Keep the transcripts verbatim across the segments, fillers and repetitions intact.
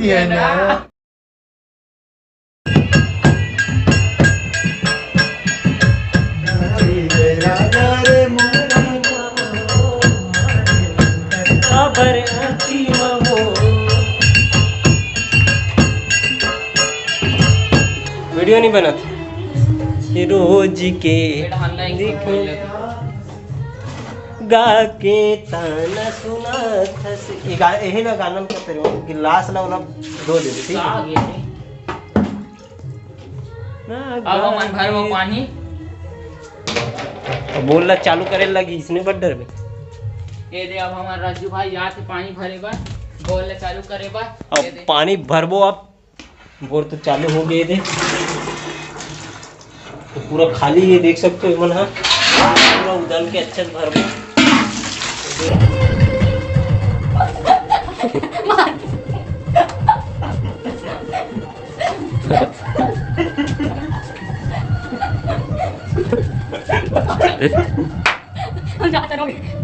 है ना। वीडियो नहीं बनत ये रोज के। गा के ताना सुनाथस। ये गा-, यही ना गाना में कहते रहो कि लाश ला वाला दो दे दे, ठीक है? ना अब हमन भरबो पानी। अब बोल ला चालू करे लगी इसने बड्डर में। ये दे, अब हमार राजू भाई जात हे पानी भरे बर, बोल ला चालू करे बर। अब ये दे। पानी भरबो अब। बोर तो चालू हो गए दे, तो पूरा खाली ये देख सकते हो मन हा, पूरा उदल के अच्छे से भर। हम जाते रहोगे।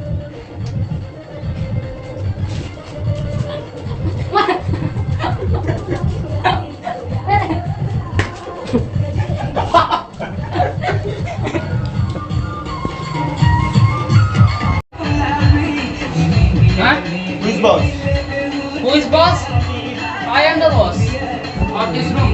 Huh? Who is boss? Who is boss? I am the boss of this room.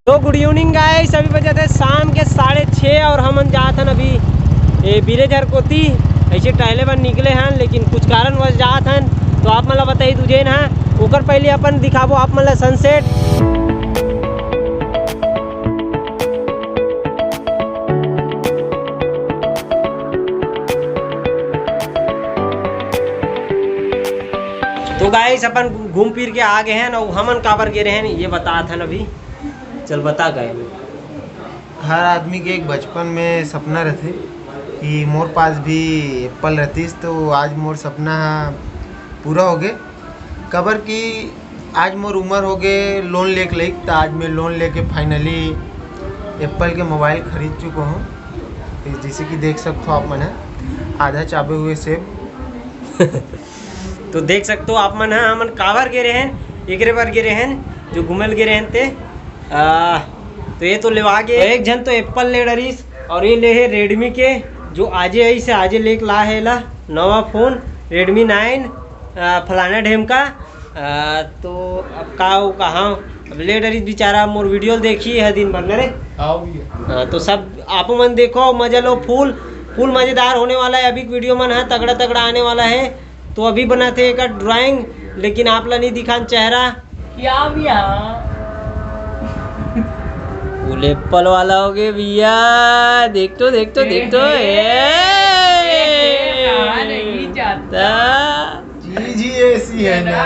तो गुड इवनिंग गाइस, अभी बजे थे शाम के साढ़े छः और हमन जात हन अभी ए बिरेझर कोती। ऐसे टहले बर निकले हन, लेकिन कुछ कारणवश जात हन, तो आप मन ला बताई दू जेन हा। ओकर पहले अपन दिखाबो आप मन ला सनसेट। तो गाइस, अपन घूम फिर के आ गए हैं, और हमन काबर गे रहे हैं, ये बतात हन अभी। चल बता गए। हर आदमी के एक बचपन में सपना रहथे कि मोर पास भी एप्पल रहतिस, तो आज मोर सपना ह पूरा हो गे। काबर कि आज मोर उम्र हो गे लोन लेके लाइक, त आज मैं लोन लेके finally एप्पल के मोबाइल खरीद चुका हूँ। जैसे कि देख सकते हो आप मन ह, आधा चाबे हुए सेब। तो देख सकते हो आप मन ह, हमन काबर गे रहेन, एकरे बर गे रहेन, जो घूमे ल गे रहेन ते। आ, तो ये तो लेवा गे, एक झन तो एप्पल ले डरिस और ये ले हे Redmi के, जो आजे आई से आजे लेके ला है ला नवा फोन Redmi नाइन, आ, फलाना ढेम का। आ, तो अब का हो कहा, अब ले डरिस बेचारा, मोर वीडियो देखी है दिन भर न रे। हाँ, तो सब आप मन देखो, मजा लो, फुल फुल मजेदार होने वाला है। अभी वीडियो मन है तगड़ा तगड़ा आने वाला है। तो अभी बनाते एक ड्राइंग, लेकिन आप ला नहीं दिखान चेहरा। क्या मिया? फुल एप्पल वाला हो गए भैया, देख तो, देख तो, देख तो, ए, ए, ए, ए, कहाँ नहीं जाता। जी, जी, ऐसी है ना।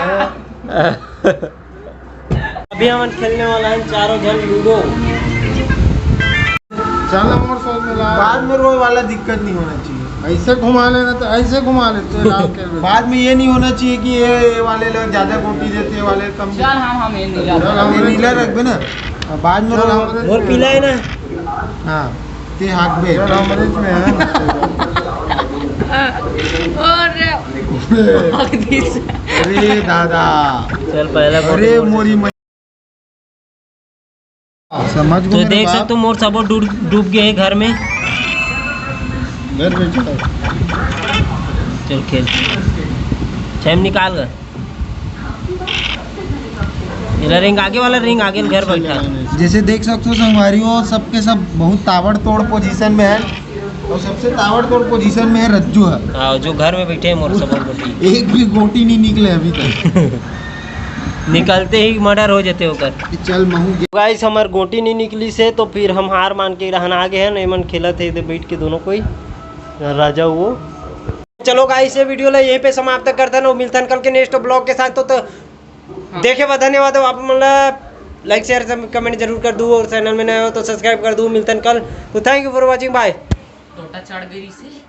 अभी हमन खेलने वाला है चारों झन लूडो। चल, हमर सोच में ला। बाद में रोए वाला दिक्कत नहीं होना चाहिए। ऐसे घुमा लेना तो ऐसे घुमा लेते हैं, राम के। बाद में ये नहीं होना चाहिए कि ये, ये वाले लोग ज्यादा गोटी देते हैं, ये वाले कम देते हैं। चल, हम, हम ये नीला। चल, हम ये नीला रख दे ना। बाद में चल, रोए हम वाला मोर पीला है ना। हाँ, ते हाथ में। चल, हम रिच में हैं। और अरे दादा। चल, पहला अरे मोरी समझ तो देख सकते हो, मोर सबो डूब, डूब गए हैं घर में। घर में चलो। चल खेल, छह में निकाल कर। एला रिंग आगे वाला, रिंग आगे घर बैठा। जैसे देख सकते हो संगवारी हो, सबके सब बहुत ताबड़तोड़ पोजीशन में है और सबसे ताबड़तोड़ पोजीशन में है रज्जू है। हाँ, जो घर में बैठे हैं मोर सबो गोटी। एक भी गोटी नहीं निकले अभी तक। निकलते ही मर्डर हो जाते ओकर। चल महू गे- गाइस, हमार गोटी नहीं निकली से, तो फिर हम हार मान के रहन आ गए हैं। एमन खेलत है इधर बैठ के दोनों कोई, राजा वो। चलो गाइस, ये वीडियो ला यहीं पे समाप्त करते हैं और मिलते हैं कल के नेक्स्ट ब्लॉग के साथ। तो, तो देखे बर धन्यवाद। आप मन ला लाइक, शेयर, कमेंट जरूर कर दू और चैनल में नए हो तो सब्सक्राइब कर दू। मिलते हैं कल। तो thank you for watching, bye। टोटा चढ़ गई से।